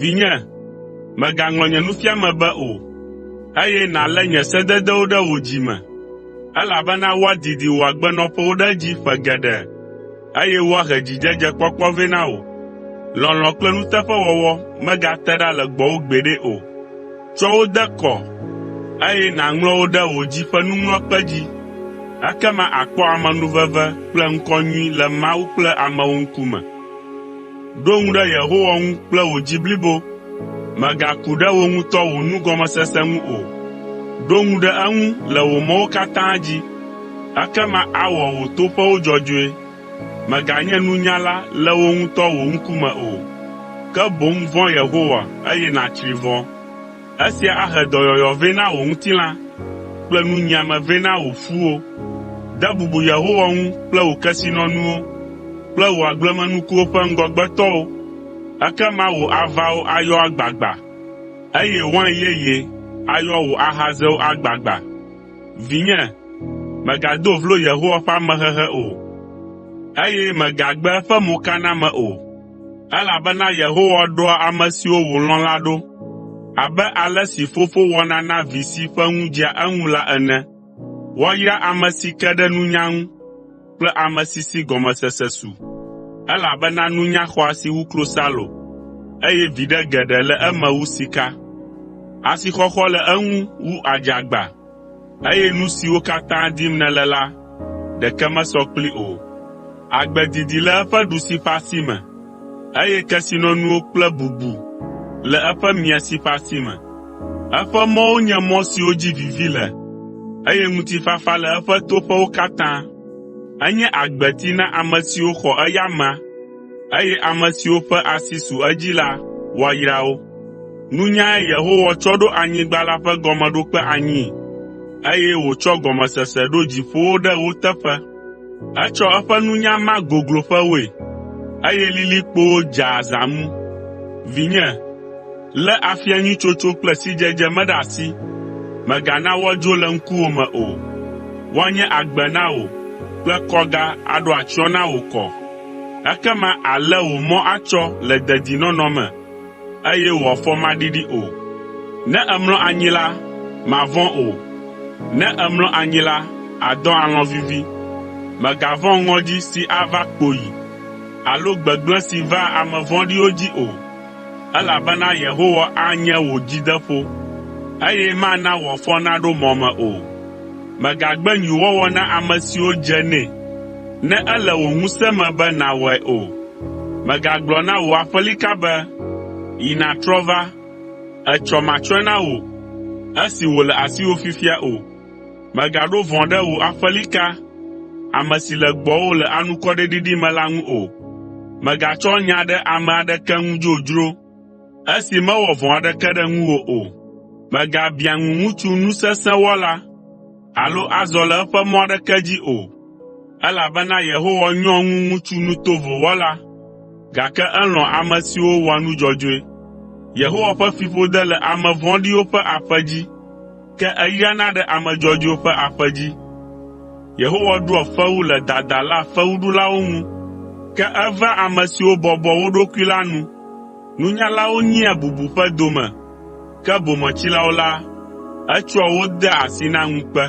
Vinye, mègaŋlɔ nye nufiame be o, eye nàlé nye sededewo ɖe wò dzi me, elabena woadidi wò agbenɔƒewo ɖe edzi ƒe geɖe, eye woahe dzidzedzekpɔkpɔ vɛ na wò. Lɔlɔ̃ kple nuteƒewɔwɔ megate ɖa le gbɔwò gbeɖe o. Tsɔ wo de kɔ, eye nàŋlɔ wo ɖe wò dzi ƒe nuŋlɔkpe dzi. Ekema àkpɔ amenuveve kple ŋkɔ nyui le Mawu kple amewo ŋkume. Ɖo ŋu ɖe Yehowa ŋu kple wò dzi blibo, mègaku ɖe wò ŋutɔ wò nugɔmesese ŋu o. Ɖo ŋu ɖe eŋu le wò mɔwo katã dzi, ekema awɔ wò toƒewo dzɔdzɔe. Mèganye nunyala le wò ŋutɔ wò ŋkume o, ke boŋ vɔ̃ Yehowa eye nàtsri vɔ̃. Esia ahe dɔyɔyɔ vɛ na wò ŋutilã kple nunyiame vɛ na wò ƒuwo. De bubu Yehowa ŋu kple wò kesinɔnuwo kple wò agblemenukuwo ƒe ŋgɔgbetɔwo, ekema wò avawo ayɔ agbagba, eye wain yeye ayɔ wò ahazewo agbagba. Vinye, mègado vlo Yehowa ƒe amehehe o, eye mègagbe eƒe mokaname o, elabena Yehowa ɖɔa ame siwo wòlɔ̃ la ɖo abe ale si fofo wɔna na vi si ƒe nu dzea eŋu la ene. Woayra ame si ke ɖe nunya ŋu kple ame si si gɔmesese su, elabena nunya xɔ asi wu klosalo, eye viɖe geɖe le eme wu sika. Asixɔxɔ le eŋu wu adzagba, eye nu siwo katã dim nèle la, ɖeke mesɔ kplii o. Agbe didi le eƒe ɖusi ƒe asi me, eye kesinɔnuwo kple bubu le eƒe miasi ƒe asi me. Eƒe mɔwo nye mɔ siwo dzi vivi le, eye ŋutifafa le eƒe toƒewo katã. Enye agbeti na ame siwo xɔ eya amea, eye ame siwo ƒe asi su edzi la, woayra wo. Nunyae Yehowa tsɔ ɖo anyigba la ƒe gɔmeɖokpe anyii, eye wòtsɔ gɔmesese ɖo dziƒowo ɖe wo teƒe. Etsɔ eƒe nunya ma gogloƒewoe, eye lilikpowo dzaa zãmu. Vinye, lé afia nyui tsotso kple sidzedze me ɖe asi, mègana woadzo le ŋkuwò me o. Woanye agbe na wò kple kɔga aɖo atsyɔ̃ na wò kɔ. Ekema àlé wò mɔ atsɔ le dedinɔnɔ me, eye wò afɔ maɖiɖi o. Ne èmlɔ anyi la, màvɔ̃ o; ne èmlɔ anyi la, àdɔ alɔ̃ vivi. Mègavɔ̃ ŋɔdzi si ava kpoyi alo gbegblẽ si vaa ame vɔ̃ɖiwo dzi o, elabena Yehowa anye wò dzideƒo, eye mana wò afɔ naɖo mɔ me o. Mègagbe nyuiwɔwɔ na ame siwo dze nɛ, ne ele wò ŋusẽ me be nàwɔe o. Mègagblɔ na wò aƒelika be, “Yi nàtrɔ va, etsɔ matsɔe na wò,” esi wòle asiwò fifia o. Mègaɖo vɔ̃ ɖe wò aƒelika, ame si le gbɔwò le anukwareɖiɖi me la ŋu o. Mègatsɔ nya ɖe ame aɖeke ŋu dzodzro esi mewɔ vɔ̃ aɖeke ɖe ŋuwò o. Mègabiã ŋu ŋutsu nusesẽwɔla alo azɔ le eƒe mɔ aɖeke dzi o, elabena Yehowa nyɔa ŋu ŋutsu nu tovo wɔla, gake elɔ̃a ame siwo wɔa nu dzɔdzɔe. Yehowa ƒe fiƒode le ame vɔ̃ɖiwo ƒe aƒe dzi, ke eyrana ɖe ame dzɔdzɔewo ƒe aƒe dzi. Yehowa ɖua fewu le dadala fewuɖulawo ŋu, ke evea ame siwo bɔbɔa wo ɖokui la nu. Nunyalawo nyia bubu ƒe dome, ke bometsilawo la, etsɔa wo dea asi na ŋukpe.